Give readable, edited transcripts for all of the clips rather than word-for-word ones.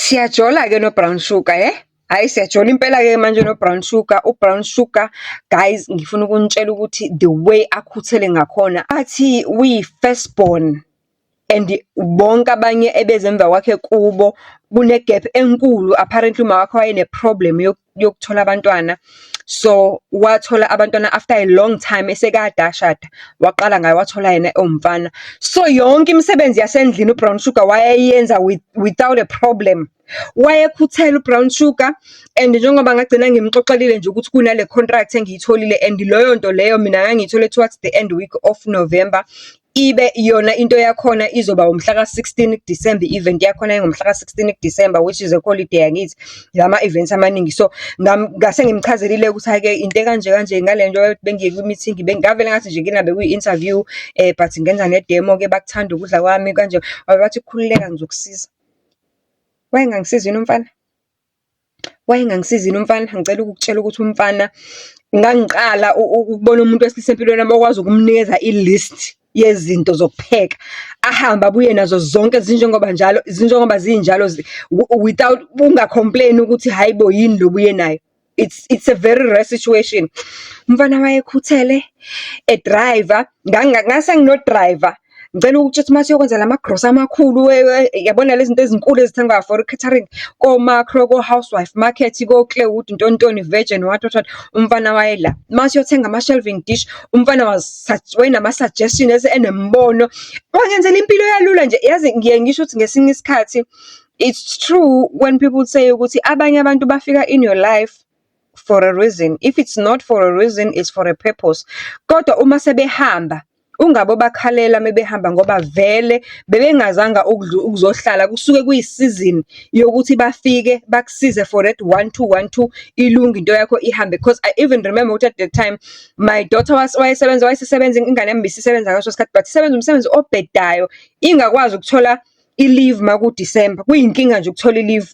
Siyajola-ke no-Brown Sugar, hhe? Hhayi siyajola impela-ke manje no-Brown Sugar. U-Brown Sugar, guys, ngifuna ukunitshela ukuthi the way akhuthele ngakhona, athi uyi-first born and bonke abanye ebeze emva kwakhe kubo kune-gap enkulu. Apparently umawakhe wayene-problem yokuthola abantwana. So, wathola abantwana after a long time esekade ashada. Waqala ngaye wathola yena ewumfana. So, yonke imisebenzi yasendlini u-Brown Sugar wayeyenza without a problem. Wayekhuthele u-Brown Sugar and njengoba ngagcina ngimxoxelile nje ukuthi kunale contract engiyitholile and leyo nto leyo mina ngangiyithole towards the end week of November. Ibe yona into yakhona izoba umhla ka-16 December, i-event yakhona ingomhla ka-16 December, which is a holiday, angithi? Lama events amaningi. So, ngase ngimchazelile ukuthi hhayi-ke into ekanje kanje ngale nto bengiye kwi-meeting, ngavele ngathi nje nginabe kwi-interview but ngenza ne-demo-ke, bakuthanda ukudla kwami kanje. Wathi khululeka, ngizokusiza. Wayengangisizi yini umfana? Wayengangisizi yini umfana? Ngicela ukukutshela ukuthi umfana, ngangiqala ukubona umuntu wesilisa empilweni yami okwazi ukumnikeza i-list yezinto zokupheka, ahambe abuye nazo zonke zinjengoba njalo, zinjengoba zinjalo, without unga-complain-i ukuthi hhayi bo, yini lo obuye nayo. It's a very rare situation. Umfana wayekhuthele, e-drive-a, ngase ngino-driver. Ngicela ukutshela ukuthi mase siyokwenza lama grosa amakhulu, yabona lezi zinto ezinkulu ezithengwayo for i-catering, ko-Makro, ko-Housewife Market, ko-Clairwood, ntontoni, Virgin, what what what, umfana wayela. Mase uyothenga ama-shelving dish, umfana wayenama-suggestion enembono. Wangenzela impilo yalula nje, yazi ngiye ngisho ukuthi ngesinye isikhathi, it's true when people say ukuthi abanye abantu bafika in your life for a reason. If it's not for a reason, it's for a purpose. Kodwa uma sebehamba, ungabe bakhalela mebehamba ngoba vele bebengazanga ukuzohlala, kusuke kuyisizini yokuthi bafike bakusize for that one two one two, ilunge into yakho ihambe. Because I even remember ukuthi at that time my daughter was wayesebenza, wayesesebenza, ingane yami ibisisebenza ngaleso sikhathi, but isebenza umsebenzi obhedayo, ingakwazi ukuthola i-leave maku-December, kuyinkinga nje ukuthola i-leave.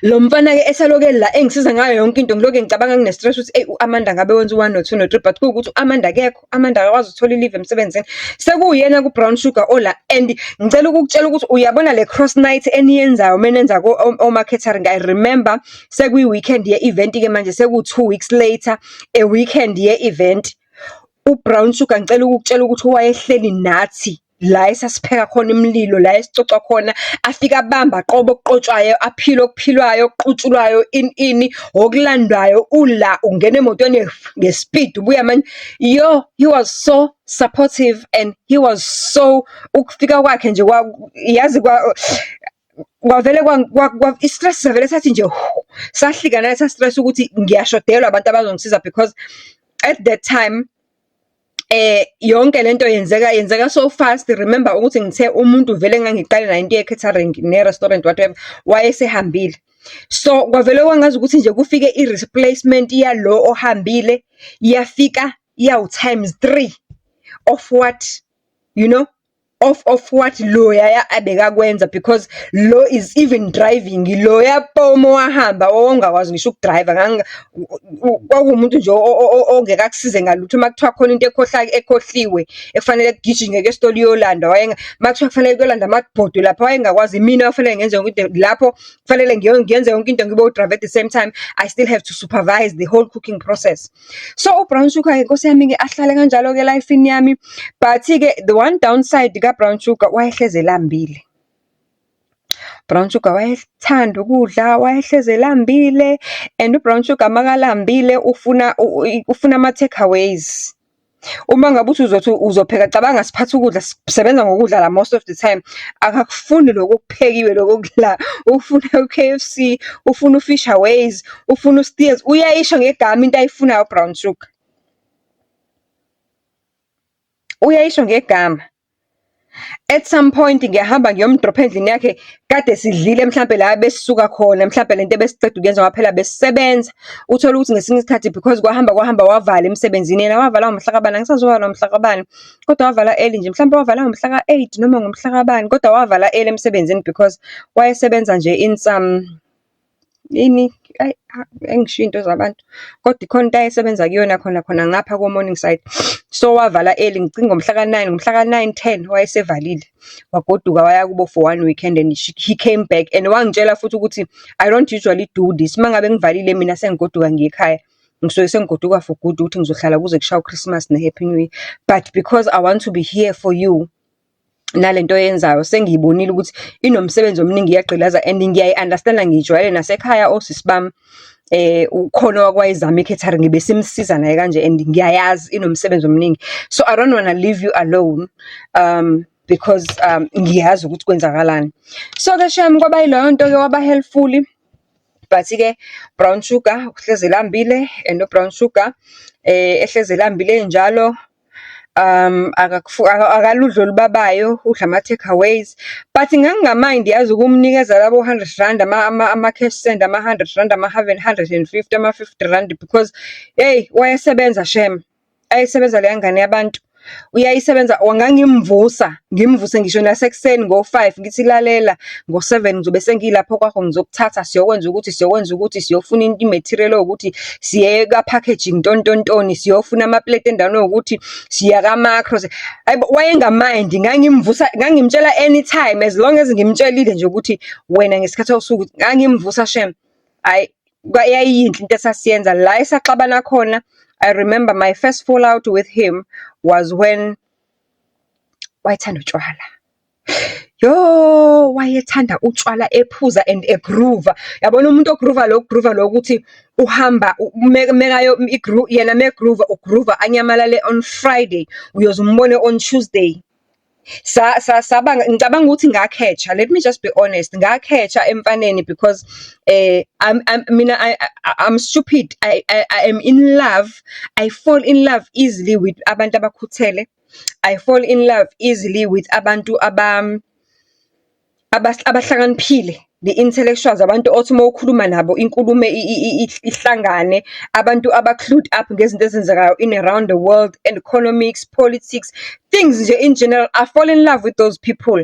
Lo mfana-ke esalokhu ela engisiza ngayo yonke into, ngilokhu ngicabanga ngine-stress ukuthi eyi, u-Amanda ngabe wenza u-one no-two no-three, but kuwukuthi u-Amanda akekho, u-Amanda akakwazi ukuthola i-leave emsebenzini. Sekuwuyena ku-Brown Sugar ola and ngicela ukukutshela ukuthi uyabona le cross night eniyenzayo menenza oma-catering, I remember sekuyi-weekend ye-event-ke manje, seku-2 weeks later, a weekend ye-event. U-Brown Sugar, ngicela ukukutshela ukuthi wayehleli nathi la esasipheka khona imililo, la esicoca khona, afike abambe aqobe okuqotshwayo, aphile okuphilwayo, okuqutshulwayo, ini ini, okulandwayo, ula ungena emotweni nge-speed ubuya manje. Yo, he was so supportive and he was so, ukufika kwakhe nje yazi kwavele i-stress savele sathi nje sahlika nalesa stress ukuthi ngiyashodelwa abantu abazongisiza, because at that time yonke lento yenzeka so fast. Remember ukuthi ngithe umuntu vele engangiqale naye into ye-catering ne-restaurant, whatever, wayesehambile. So kwavele kwangazi ukuthi nje kufike i-replacement yalo ohambile, yafika yawu times three of what you know of what loyaya abekakwenza, because lo is even driving, loya pomo wahamba ongakwazi ngisho uku-drive-a. Kwakuwumuntu nje ongeke akusize ngalutho. Uma kuthiwa khona into ekhohliwe ekufanele kugijinywe esitolo iyolandwa, uma kuthiwa kufanele kuyolandwa amabhodwe lapha, wayengakwazi. Imina okufanele ngenze yonke into lapho, kufanele ngiyenze yonke into, ngibe u-driver, at the same time I still have to supervise the whole cooking process. So u-Brown Sugar, Nkosi yami-ke, ahlale kanjalo-ke e-life-ini yami. But-ke the one downside ka-Brown Sugar, wayehlezi elambile. Brown Sugar wayethanda ukudla, wayehlezi elambile and u-Brown Sugar makalambile ufuna ama-takeaways. Uma ngabe uthi uzothi uzopheka, cabanga siphatha ukudla, sisebenza ngokudla la most of the time. Akakufuni lokhu okuphekiwe lokhu okudla, ufuna u-KFC, ufuna u-Fishaways, ufuna u-Steers, uyayisho ngegama into ayifunayo u-Brown Sugar. Uyayisho ngegama. At some point ngiyahamba ngiyom-drop-a endlini yakhe, kade sidlile mhlampe la besisuka khona, mhlampe lento ebesiceda ukuyenza ngoba phela besisebenza. Uthole ukuthi ngesinye isikhathi because kwahamba kwahamba wavala emsebenzini, yena wavala ngomhla kabani, angisazi wavala ngomhla kabani, kodwa wavala early nje, mhlampe wavala ngomhla ka-8 noma ngomhla kabani, kodwa wavala early emsebenzini because wayesebenza nje in some Yini, ayi, angishiwo iy'nto zabantu, kodwa ikhona into ayesebenza kuyona khona khona ngapha ko-Morningside. So, wavala early ngomhla ka-9, ngomhla ka-9, 10 wayesevalile. Wagoduka waya kubo for one weekend and he came back and wangitshela futhi ukuthi, "I don't usually do this, uma ngabe ngivalile mina sengigoduka ngiya ekhaya, ngisuke sengigoduka for good ukuthi ngizohlala kuze kushaye u-Christmas ne-Happy New Year. But because I want to be here for you, nalento oyenzayo sengiyibonile ukuthi inomsebenzi omningi, iyagqilaza and ngiyayi-understand-a, ngiyijwayele nasekhaya osisi bami, ukhona owake wayizama i-catering besimsiza naye kanje and ngiyayazi inomsebenzi omningi. So I don't wanna leave you alone, because ngiyazi ukuthi kwenzakalani." So-ke shem, kwaba yileyo nto-ke, waba helpful. But-ke brown sugar uhlezi elambile and u-brown sugar ehlezi elambile enjalo, akaludli olubabayo, udla ama-takeaways. But nganginga-mind yazi ukumnikeza labo R100, ama-cash send, ama-R100, ama-150, ama-R50 because hey, wayesebenza shem, ayesebenza leya ngane yabantu. Uyayisebenza, ngangimvusa, ngimvuse ngisho nasekuseni ngo-5, ngithi, "Lalela, ngo-7 ngizobe sengilapho kwakho, ngizokuthatha siyokwenza ukuthi, siyokwenza ukuthi, siyofuna i-material ewukuthi, siye ka-packaging, ntontontontoni, siyofuna ama-plate endaweni ewukuthi, siya ka-Makro." Hhayi bo, wayenga-mind-i, ngangimvusa, ngangimtshela anytime as long as ngimtshelile nje ukuthi wena ngesikhathi ewusukuthi, ngangimvusa shem. Hhayi, yayiyinhle into esasiyenza. La esaxabana khona, I remember my first fallout with him was when wayethanda utshwala. Yo, wayethanda utshwala, ephuza and e-groove-a. Yabona umuntu o-groove-a lo groove-a lo ukuthi uhamba mekayo yena me-groove-a, u-groove-a anyamalale on Friday, uyoze umbone on Tuesday. Saba ngicabanga ukuthi ngakhetha, let me just be honest, ngakhetha emfaneni because I'm mina I'm stupid. I am in love. I fall in love easily with abantu abakhuthele. I fall in love easily with abantu abahlakaniphile, the intellectuals, abantu othi uma ukhuluma nabo inkulumo ihlangane, abantu aba-clued up ngezinto ezenzekayo in around the world, and economics, politics, things nje in general. I fall in love with those people.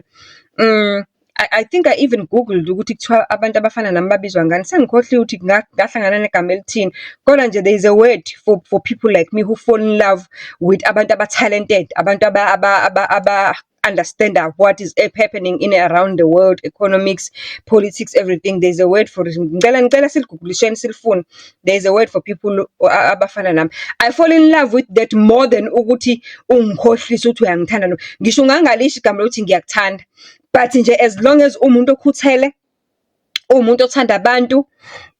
I think I even googled ukuthi kuthiwa abantu abafana nami babizwa ngani. Sengikhohliwe ukuthi ngahlangana negama elithini. Kodwa nje there is a word for people like me who fall in love with abantu aba-talented, abantu aba understand what is happening in around the world, economics, politics, everything. There's a word for it. Ngicela siligugulisheni silifune. There's a word for people abafana nami. I fall in love with that more than ukuthi ungikhohlise ukuthi uyangithanda. No. Ngisho ungangalisho igama lokuthi ngiyakuthanda. But nje as long as uwumuntu okhuthele, uwumuntu othanda abantu,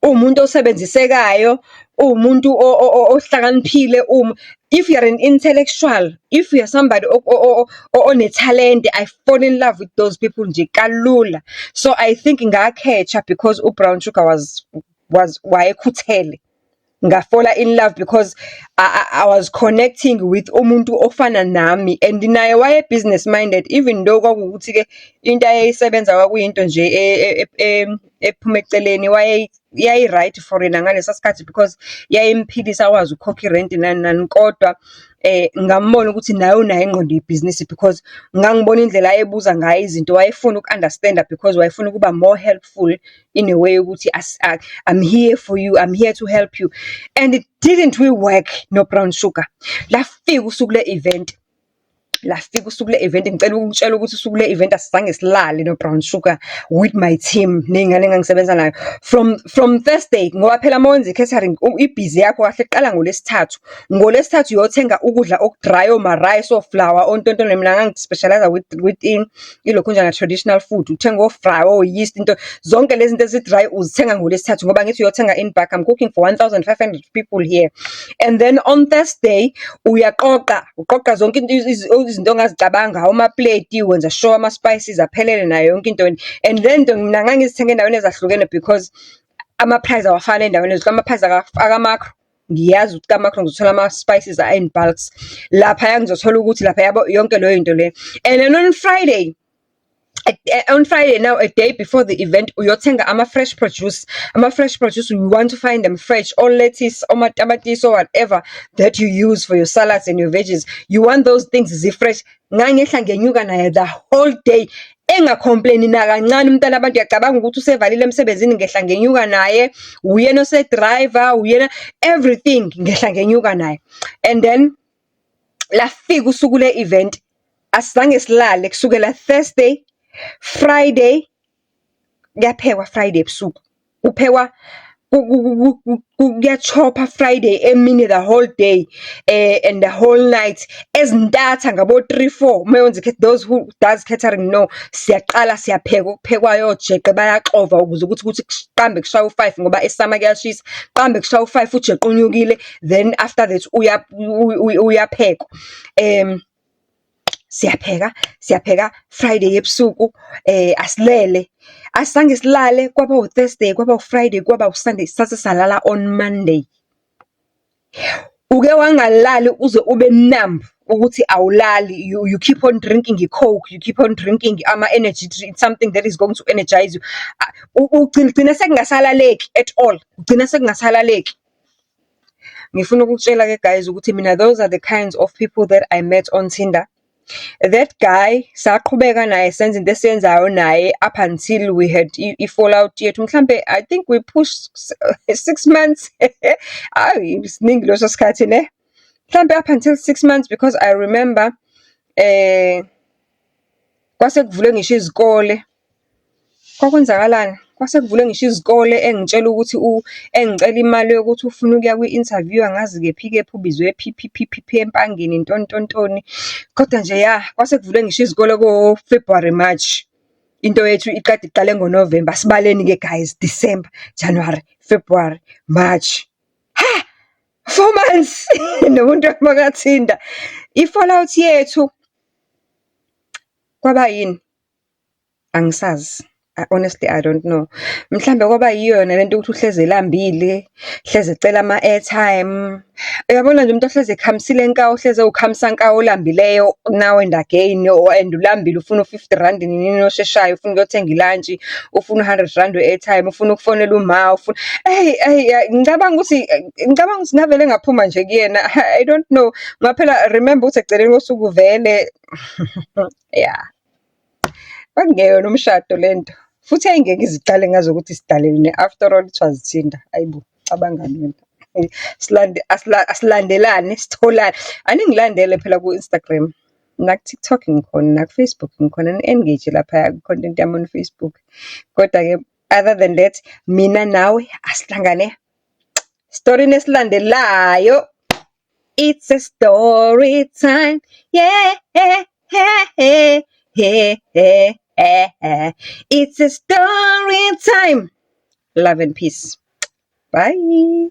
uwumuntu osebenzisekayo, uwumuntu ohlakaniphile, if you are an intellectual, if you are somebody onethalente, I fall in love with those people nje kalula. So I think ngakhetha because u-Brown Sugar was wayekhuthele. Nga-fall-a in love because I was connecting with umuntu ofana nami and naye waye business minded, even though kwakuwukuthi-ke into ayeyisebenza kwakuyinto nje ephuma eceleni, yayi-right for yena ngalesa sikhathi because yayimphilisa, akwazi ukukhokha irenti, nani nani, kodwa ngambona ukuthi naye unayo ingqondo yebhizinisi because ngangibona indlela ayebuza ngayo izinto, wayefuna uku-understand-a because wayefuna ukuba more helpful in a way yokuthi I'm here for you, I'm here to help you. And didn't we work no-Brown Sugar? Lafika usuku le-event. Lafika usuku le-event, ngicela ukukutshela ukuthi usuku le-event asizange silale no-Brown Sugar with my team ney'ngane engangisebenza nayo. From Thursday, ngoba phela uma wenza i-catering ibhizi yakho kahle iqala ngoLwesithathu. NgoLwesithathu uyothenga ukudla oku-dry, oma-rice, o-flour, ontontoni. Mina ngangi-specialise-a with ilokhunjana traditional food. Uthenga o-flour, o-yeast, into zonke lezi zinto ezi-dry uzithenga ngoLwesithathu ngoba ngithi uyothenga in bulk. I'm cooking for 1,500 people here. And then on Thursday uyaqoqa, uqoqa zonke izinto ongazicabanga, omapleti, wenza sure ama-spices aphelele nayo yonke into. And then mina ngangizithenga ey'ndaweni ezahlukene because ama-price awafani ey'ndaweni ezihlukene. Ama-price aka-Makro, ngiyazi ukuthi ka-Makro ngizothola ama-spices in bulks. Laphaya ngizothola ukuthi lapha, yabo, yonke leyo nto leyo. And then on Friday now, a day before the event, uyothenga ama-fresh produce. Ama-fresh produce, you want to find them fresh, all lettuce, omatamatisi, or whatever that you use for your salads and your veggies. You want those things zi-fresh. Ngangehla ngenyuka naye the whole day. Enga-complain-i nakancane umntana wabantu. Uyacabanga ukuthi usevalile emsebenzini ngehla ngenyuka naye, uyena ose-drive-a, uyena everything, ngehla ngenyuka naye. And then lafika usuku le-event, asizange silale kusukela Thursday, Friday, kuyaphekwa Friday ebusuku. Kuphekwa kuya-chop-wa Friday emini the whole day and the whole night. Ezintatha ngabo-three, four, uma those who does catering know, siyaqala siyapheka okuphekwayo ojeqe bayaxova ukuze ukuthi kuthi kuqambe kushaye u-five ngoba e-summer kuyashisa. Kuqambe kushaye u-five ujeqe unyukile, then after that uyaphekwa. Siyapheka, siyapheka Friday ebusuku asilele. Asizange silale kwaba u-Thursday, kwaba u-Friday, kwaba u-Sunday, saze salala on Monday. Uke wangalali uze ube numb ukuthi awulali, you keep on drinking i-Coke, you keep on drinking ama-energy drink, something that is going to energize you. Ugcina sekungasalaleki at all, ugcina sekungasalaleki. Ngifuna ukukutshela-ke guys ukuthi mina those are the kinds of people that I met on Tinder. That guy, saqhubeka naye senza into esiyenzayo naye up until we had i-fallout yethu. Mhlampe I think we pushed 6 months. Ayi, siningi leso sikhathi ne? Mhlampe up until 6 months because I remember kwase kuvulwe ngisho izikole. Kwakwenzakalani? Kwase kuvulwe ngisho izikole engitshela ukuthi engicela imali yokuthi ufuna ukuya kwi-interview angazi kephi kephi ubizwe phi phi phi phi phi Empangeni ntoni ntoni ntoni. Kodwa nje ya, kwase kuvulwe ngisho izikole ko-February, March. Into yethu iqede iqale ngo-November. Asibaleni-ke guys, December, January, February, March. Ha! 4 months nomuntu waka-Tinder. I-fallout yethu kwaba yini? Angisazi. Honestly, I don't know. Mhlambe kwaba yiyo yona lento yokuthi uhlezi elambile, hlezi ecela ama-airtime. Uyabona nje umuntu ohlezi ekhamisile enkawu, ohlezi ewukhamisa olambileyo now and again and ulambile ufuna u-50 rand nini osheshayo, ufuna ukuyothenga i-lunch, ufuna u-100 rand we-airtime, ufuna ukufonela uma, ufuna eyi eyi ngicabanga ukuthi ngavele ngaphuma nje kuyena. I don't know. Ngoba phela remember ukuthi ekugcineni kosuku vele ya. Kwakungeyona umshado lento, futhi yayingeke ize iqale ngazi ukuthi sidalelene after all it was Tinder. Ayi bo, cabangani wena. Asilandelane sitholane. Aningilandele phela ku-Instagram, naku-TikTok ngikhona, naku-Facebook ngikhona, ni-engage laphaya ku-content yami on Facebook. Kodwa-ke other than that, mina nawe asihlangane esitorini esilandelayo. It's a story time, yeah, yeah. It's a story time. Love and peace. Bye.